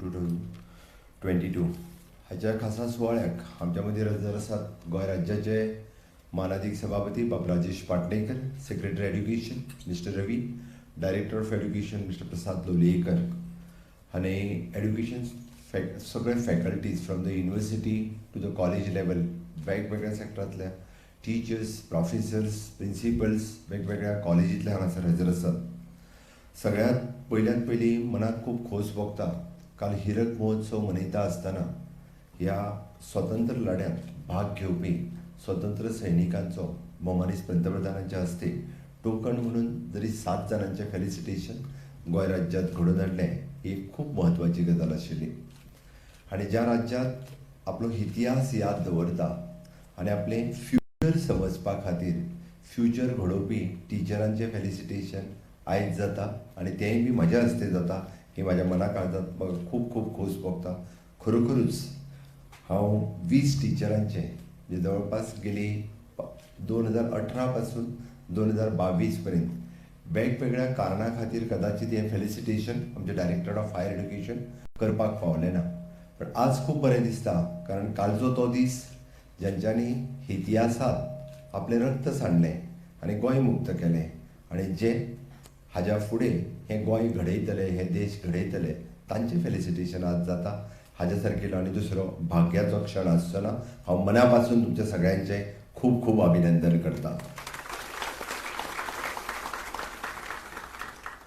2022 हाच्या खासा सुवाळ्याक आमच्या मदीं हजर आसात गोंय राज्याचे मानादीक सभापती बाब Rajesh Patnekar, secretary education mister Ravi, director of education mister Prasad Lolayekar आनी एड्युकेशन सगळे faculties from the university to the college level वेगवेगळ्या सेक्टरांतल्या टिचर्स, प्रोफेसर्स, प्रिंसिपल्स वेगवेगळ्या कॉलेजींतल्या हांगासर हजर आसात. सगळ्यांत पयल्यात पयलीं मनाक खूब खोस भोगता, काल हिरक महोत्सव मनयता आसतना ह्या स्वतंत्र लढ्यांत भाग घेवपी स्वतंत्र सैनिकांचो भोवमानीस पंतप्रधानांच्या हस्ते टोकन म्हणून जरी 7 जाणांचें फेलिसिटेशन गोंय राज्यांत घडोवन हाडलें ही एक खूब म्हत्वाची गजाल आशिल्ली. आनी ज्या राज्यांत आपलो इतिहास याद दवरता आनी आपलें फ्युचर समजपा खातीर फ्युचर घडोवपी टिचरांचें फेलिसिटेशन आयज जाता आनी तेंय बी म्हज्या हस्ते जाता ही म्हाज्या मना काळजांत म्हाका खूब खूब खोस भोगता. खरोखरूच हांव 20 टिचरांचें जे जवळपास गेली 2018 पासून 2022 पर्यंत वेगवेगळ्या कारणा खातीर कदाचित हें फेलिसिटेशन आमचें डायरेक्टर ऑफ हायर एड्युकेशन करपाक पावलें ना, पण आज खूब बरें दिसता कारण कालचो तो दीस ज्यांच्यांनी इतिहासांत आपलें रक्त सांडलें आनी गोंय मुक्त केलें आनी जे हाज्या फुडें हें गोंय घडयतले, हे देश घडयतले तांचें फेलिसिटेशन आज जाता. हाज्या सारकेलो आनी दुसरो भाग्याचो क्षण आसचो ना. हांव मना पासून तुमच्या सगळ्यांचें खूब खूब अभिनंदन करता.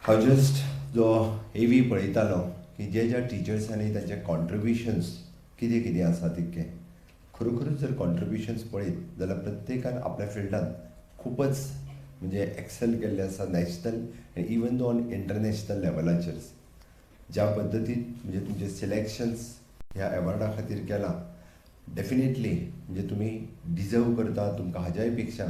हांव जस्ट जो एवी पळयतालो की जे ज्या टिचर्सांनी तांचे कॉन्ट्रिब्युशन्स कितें कितें आसा तितकें खरोखरूच जर कॉन्ट्रिब्युशन्स पळयत जाल्यार प्रत्येकान आपल्या फिल्डांत खुबच म्हणजे एक्सेल केल्लें आसा नॅशनल आनी इवन दो ऑन इंटरनॅशनल लेवलाचेर. ज्या पद्दतीन म्हणजे तुमचे सिलेक्शन्स ह्या एवॉर्डा खातीर केलां डेफिनेटली म्हणजे तुमी डिजर्व करता, तुमकां हाज्याय पेक्षा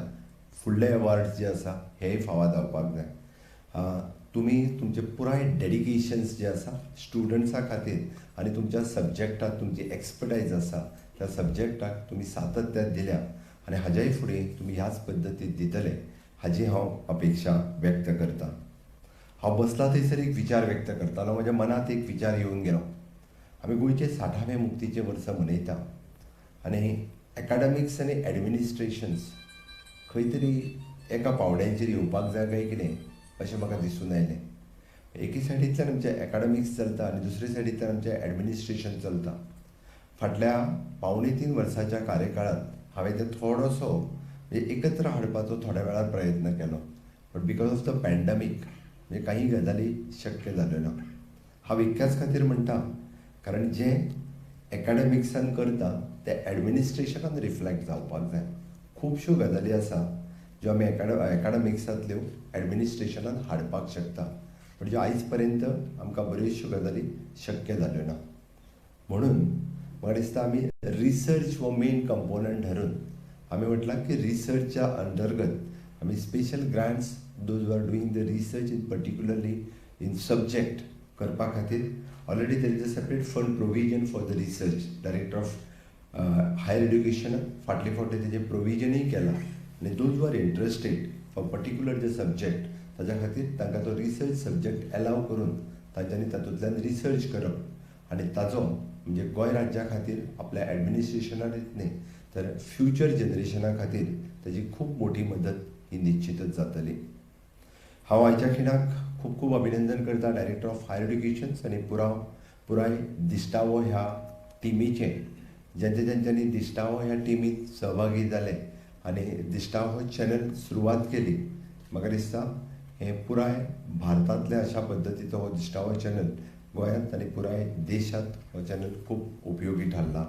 फुडले एवॉर्ड्स जे आसा हेय फावो जावपाक जाय. तुमी तुमचे पुराय डेडिकेशन्स जे आसा स्टुडंट्सां खातीर आनी तुमच्या सब्जॅक्टाक तुमची एक्सपर्टायज आसा त्या सब्जॅक्टाक तुमी सातत्यात दिल्या आनी हाज्याय फुडें तुमी ह्याच पद्दतीन दितले हाजी हांव अपेक्षा व्यक्त करता. हांव बसला थंयसर एक विचार व्यक्त करतालो, म्हज्या मनांत एक विचार येवन गेलो. आमी गोंयचे 60वें मुक्तीचें वर्स मनयता आनी एकाडमिक्स आनी एडमिनिस्ट्रेशन्स खंय तरी एका पावंड्याचेर येवपाक जाय काय कितें अशें म्हाका दिसून आयलें. एके सायडींतल्यान आमचें एकाडमिक्स चलता आनी दुसरे सायडींतल्यान आमचें एडमिनिस्ट्रेशन चलता. फाटल्या 2.75 वर्साच्या कार्यकाळांत हांवें तें थोडोसो म्हणजे एकत्र हाडपाचो थोड्या वेळार प्रयत्न केलो, but because of the pandemic म्हणजे काही गजाली शक्य जाल्यो ना. हांव इतक्याच खातीर म्हणटा कारण जें एकाडमिक्सान करता तें एडमिनिस्ट्रेशनान रिफ्लेक्ट जावपाक जाय. खुबश्यो गजाली आसा ज्यो आमी एकाडमिक्सांतल्यो एडमिनिस्ट्रेशनान हाडपाक शकता, पण ज्यो आयज पर्यंत आमकां बऱ्योचश्यो गजाली शक्य जाल्यो ना. म्हणून म्हाका दिसता आमी रिसर्च हो मेन कंपोनंट धरून आमी म्हटलां की रिसर्चच्या अंतर्गत आमी special grants those are doing the research in particularly in subject करपा खातीर already there is a separate fund provision for the research. Director of higher एड्युकेशनान फाटले फावटी तेजें प्रोविजनूय केलां आनी those are interested for particular the subject ताज्या खातीर तांकां तो रिसर्च सब्जॅक्ट एलाव करून तांच्यांनी तातूंतल्यान रिसर्च करप आनी ताजो म्हणजे गोंय राज्या खातीर आपल्या एडमिनिस्ट्रेशनानूच न्ही तर फ्युचर जनरेशना खातीर ताजी खूब मोठी मदत ही निश्चितच जातली. हांव आयच्या खिणाक खूब खूब अभिनंदन करता डायरेक्टर ऑफ हायर एड्युकेशन्स आनी पुराय दिश्टावो ह्या टिमीचें, ज्यांच्या ज्यांच्यांनी दिश्टावो ह्या टिमींत सहभागी जाले आनी दिश्टावो हो चॅनल सुरवात केली. म्हाका दिसता हें पुराय भारतांतल्या अशा पद्दतीचो हो दिश्टावो चॅनल गोंयांत आनी पुराय देशांत हो चॅनल खूब उपयोगी थारला.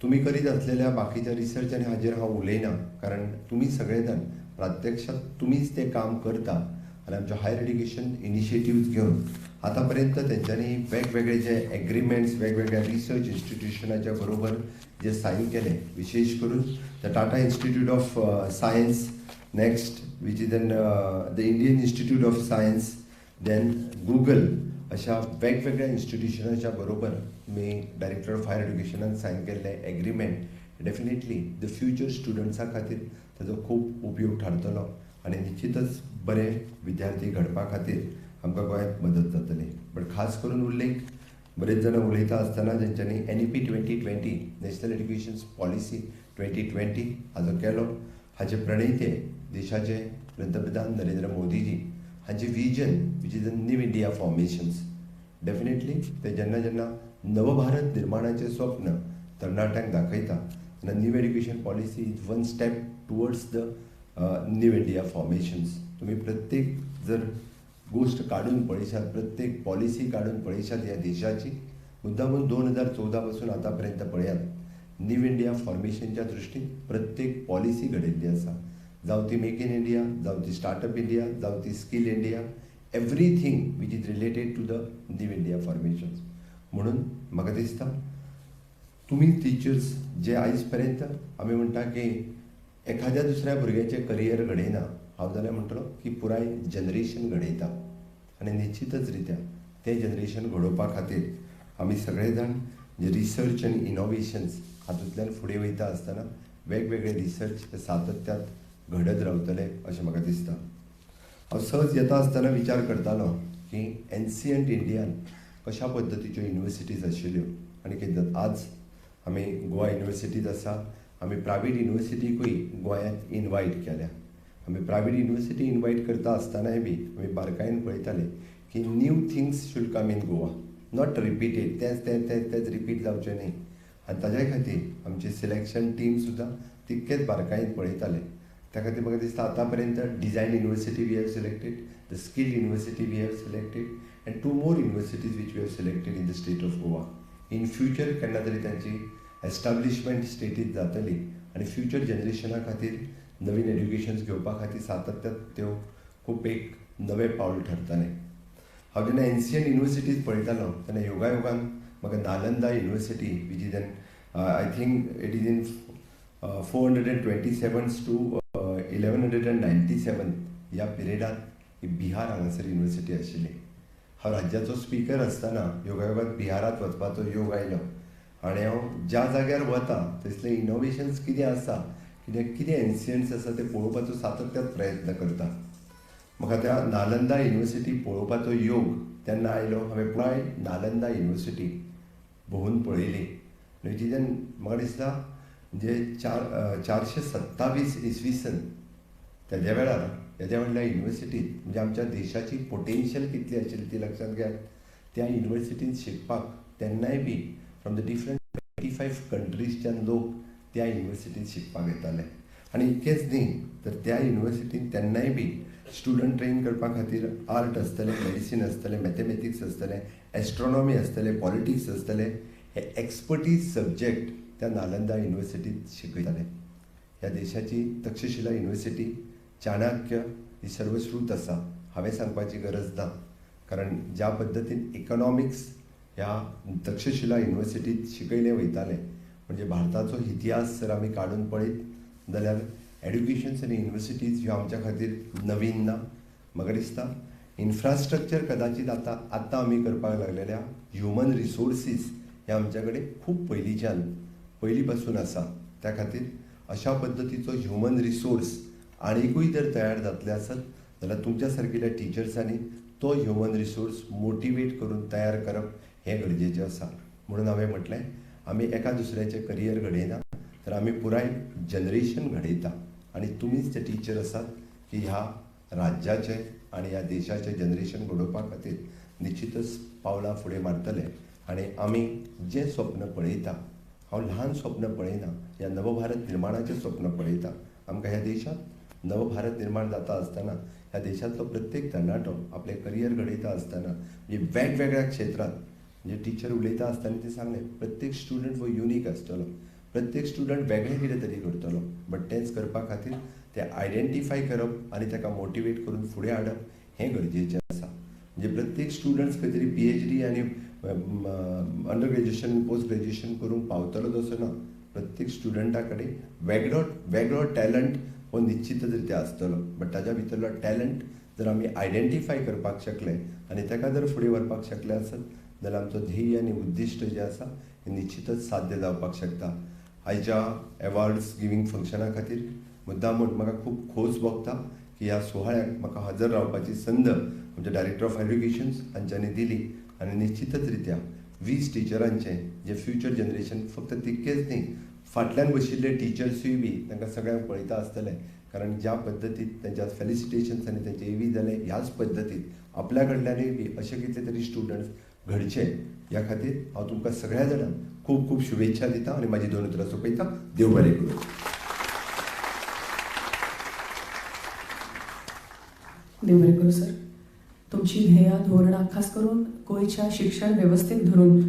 तुमी करीत आसलेल्या बाकीच्या रिसर्च आनी हाजेर हांव उलयना कारण तुमी सगळे जाण प्रत्यक्षात तुमीच तें काम करता आनी आमच्या हायर एड्युकेशन इनिशिएटिव्ज घेवन आतां पर्यंत तेंच्यांनी वेगवेगळे जे एग्रीमेंट्स वेगवेगळ्या रिसर्च इन्स्टिट्युशनाच्या बरोबर जे सायन केले, विशेश करून the Tata Institute of Science, next which is then the Indian Institute of Science, then Google अशा वेगवेगळ्या इन्स्टिट्युशनाच्या बरोबर मी डायरेक्टर ऑफ हायर एड्युकेशनान सायन केल्ले एग्रीमेंट डेफिनेटली the future स्टुडंट्सां खातीर ताजो खूब उपयोग थारतलो आनी निश्चितच बरे विद्यार्थी घडपा खातीर आमकां गोंयांत मदत जातली. बट खास करून उल्लेख बरेच जाणां उलयता आसतना जेंच्यांनी NEP 2020, National Education Policy 2020 हाजो केलो, हाचे प्रणेते देशाचे पंतप्रधान नरेंद्र मोदीजी हांचे vision, which is a new India formations. Definitely ते जेन्ना जेन्ना नवभारत निर्माणाचें स्वप्न तरणाट्यांक दाखयता तेन्ना new education policy is one step towards the new India formations. तुमी प्रत्येक जर गोश्ट काडून पळयशात, प्रत्येक पॉलिसी काडून पळयशात ह्या देशाची, मुद्दामून 2014 पासून आतां पर्यंत पळयात, न्यू इंडिया फॉर्मेशनच्या दृश्टीन प्रत्येक पॉलिसी घडयल्ली आसा. जावं ती मेक इन इंडिया, जावं ती स्टार्टअप इंडिया, जावं ती skill India, everything which is related to the new India formations. म्हणून म्हाका दिसता तुमी टिचर्स जे आयज पर्यंत आमी म्हणटा की एखाद्या दुसऱ्या भुरग्याचें करियर घडयना, हांव जाल्यार म्हणटलो की पुराय जनरेशन घडयता. आनी निश्चितच रित्या तें जनरेशन घडोवपा खातीर आमी सगळे जाण जे रिसर्च आनी इनोवेशन्स हातूंतल्यान फुडें वयता आसतना वेगवेगळे रिसर्च हे सातत्यात घडत रावतले अशें म्हाका दिसता. हांव सहज येता आसतना विचार करतालो की एन्शियंट इंडियान कशा पद्दतीच्यो युनिवर्सिटीज आशिल्ल्यो आनी कितें जाता. आज आमी गोवा युनिवर्सिटीज आसा, आमी प्रायवेट युनिवर्सिटीकूय गोंयांत इनवायट केल्या. आमी प्रायवेट युनिवर्सिटी इनवायट करता आसतनाय बी आमी बारकायेन पळयताले की new things should come in Goa, not repeated, तेंच तेंच तेंच तेंच रिपीट जावचें न्ही. आनी ताज्या खातीर आमची सिलेक्शन टीम सुद्दां तितकेच बारकायेन पळयताले. त्या खातीर म्हाका दिसता आतां पर्यंत design university we have selected, the skill university we have selected, and two more universities which we have selected in the state of Goa. In future केन्ना तरी तांची एस्टाब्लिशमेंट स्टेटींत जातली आनी फ्युचर जनरेशना खातीर नवीन एड्युकेशन घेवपा खातीर सातत्यात त्यो खूब एक नवें पावल ठरतलें. हांव जेन्ना एन्शियंट युनिवर्सिटीज पळयतालो तेन्ना योगायोगान म्हाका Nalanda university, which is an I think it is in 427 to 1197 ह्या पिरियडांत ही बिहार हांगासर युनिवर्सिटी आशिल्ली. हांव राज्याचो स्पिकर आसतना योगायोगात बिहारांत वचपाचो योग आयलो आनी हांव ज्या जाग्यार वता थंयसले इनोवेशन्स कितें आसा, कितें कितें एन्शियंट्स आसा तें पळोवपाचो सातत्यात प्रयत्न करता. म्हाका त्या नालंदा युनिवर्सिटी पळोवपाचो योग तेन्ना आयलो. हांवें पुराय नालंदा युनिवर्सिटी भोंवून पळयली. आनी म्हाका दिसता म्हणजे 427 इसवी सन तेज्या वेळार येद्या व्हडल्या युनिवर्सिटीत, म्हणजे आमच्या देशाची पोटेन्शियल कितली आशिल्ली ती लक्षांत घेयात. त्या युनिवर्सिटींत शिकपाक तेन्नाय बी फ्रॉम the different 25 कंट्रीजच्यान लोक त्या युनिवर्सिटींत शिकपाक येताले. आनी इतकेंच न्ही तर त्या युनिवर्सिटीन तेन्नाय बी स्टुडंट ट्रेन करपा खातीर आर्ट आसतलें, मेडिसीन आसतलें, मॅथमॅटिक्स आसतलें, एस्ट्रॉनॉमी आसतलें, पॉलिटिक्स आसतलें, हे एक्सपर्टीज सब्जेक्ट त्या नालंदा युनिवर्सिटींत शिकयताले. ह्या देशाची तक्षशिला युनिवर्सिटी, चाणक्य ही सर्वश्रूत आसा, हांवें सांगपाची गरज ना. कारण ज्या पद्दतीन इकॉनॉमिक्स ह्या तक्षशिला युनिवर्सिटींत शिकयलें वयतालें, म्हणजे भारताचो इतिहास जर आमी काडून पळयत जाल्यार एड्युकेशन्स आनी युनिवर्सिटीज ह्यो आमच्या खातीर नवीन ना. म्हाका दिसता इन्फ्रास्ट्रक्चर कदाचीत आतां आतां आमी करपाक लागलेल्या, ह्युमन रिसोर्सीस हे आमच्या कडेन खूब पयलींच्यान पयलीं पासून आसा. त्या खातीर अशा पद्दतीचो ह्युमन रिसोर्स आनिकूय जर तयार जातले आसत जाल्यार तुमच्या सारकिल्या टिचर्सांनी तो ह्युमन रिसोर्स मोटिवेट करून तयार करप हें गरजेचें आसा. म्हणून हांवें म्हटलें, आमी एका दुसऱ्याचें करियर घडयना तर आमी पुराय जनरेशन घडयता आनी तुमीच ते टिचर आसात की ह्या राज्याचें आनी ह्या देशाचें जनरेशन घडोवपा खातीर निश्चितच पावलां फुडें मारतले. आनी आमी जें स्वप्न पळयता, हांव ल्हान स्वप्न पळयना, ह्या नवभारत निर्माणाचें स्वप्न पळयता. आमकां ह्या देशांत नवभारत निर्माण जाता आसतना ह्या देशांतलो प्रत्येक तरणाटो आपलें करियर घडयता आसतना, म्हणजे वेगवेगळ्या क्षेत्रांत, म्हणजे टिचर उलयता आसतना ते सांगलें, प्रत्येक स्टुडंट हो युनीक आसतलो, प्रत्येक स्टुडंट वेगळें कितें तरी करतलो, बट तेंच करपा खातीर तें आयडेंटिफाय करप आनी ताका मोटिवेट करून फुडें हाडप हें गरजेचें आसा. म्हणजे प्रत्येक स्टुडंट्स खंय तरी पीएचडी आनी अंडर ग्रेज्युएशन, पोस्ट ग्रेज्युएशन करूंक पावतलो तसो ना. प्रत्येक स्टुडंटा कडेन वेगळो वेगळो टॅलंट हो निश्चितच रित्या आसतलो, बट ताज्या भितरलो टॅलंट जर आमी आयडेंटिफाय करपाक शकले आनी ताका जर फुडें व्हरपाक शकले आसत जाल्यार आमचो ध्येय आनी उद्दिश्ट जें आसा हें निश्चितच साध्य जावपाक शकता. आयच्या एवॉर्ड्स गिवींग फंक्शना खातीर मुद्दाम म्हाका खूब खोस भोगता की ह्या सुवाळ्याक म्हाका हजर रावपाची संद आमच्या डायरेक्टर ऑफ एड्युकेशन्स हांच्यांनी दिली. आनी निश्चितच रित्या 20 टिचरांचें जें फ्युचर जनरेशन फक्त तितकेच न्ही, फाटल्यान बशिल्ले टिचर्सूय बी तांकां सगळ्यांक पळयता आसतले, कारण ज्या पद्दतीत तांच्या फेलिसिटेशन्स आनी तांचे एवी जाले, ह्याच पद्दतीत आपल्या कडल्यानूय बी अशे कितले तरी स्टुडंट्स घडचे ह्या खातीर हांव तुमकां सगळ्या जाणांक खूब खूब शुभेच्छा दिता आनी म्हाजी 2 उतरां सोंपयता. देव बरें करूं. देव बरें करूं सर. तुमची ध्येयां धोरणां खास करून गोंयच्या शिक्षण वेवस्थेक धरून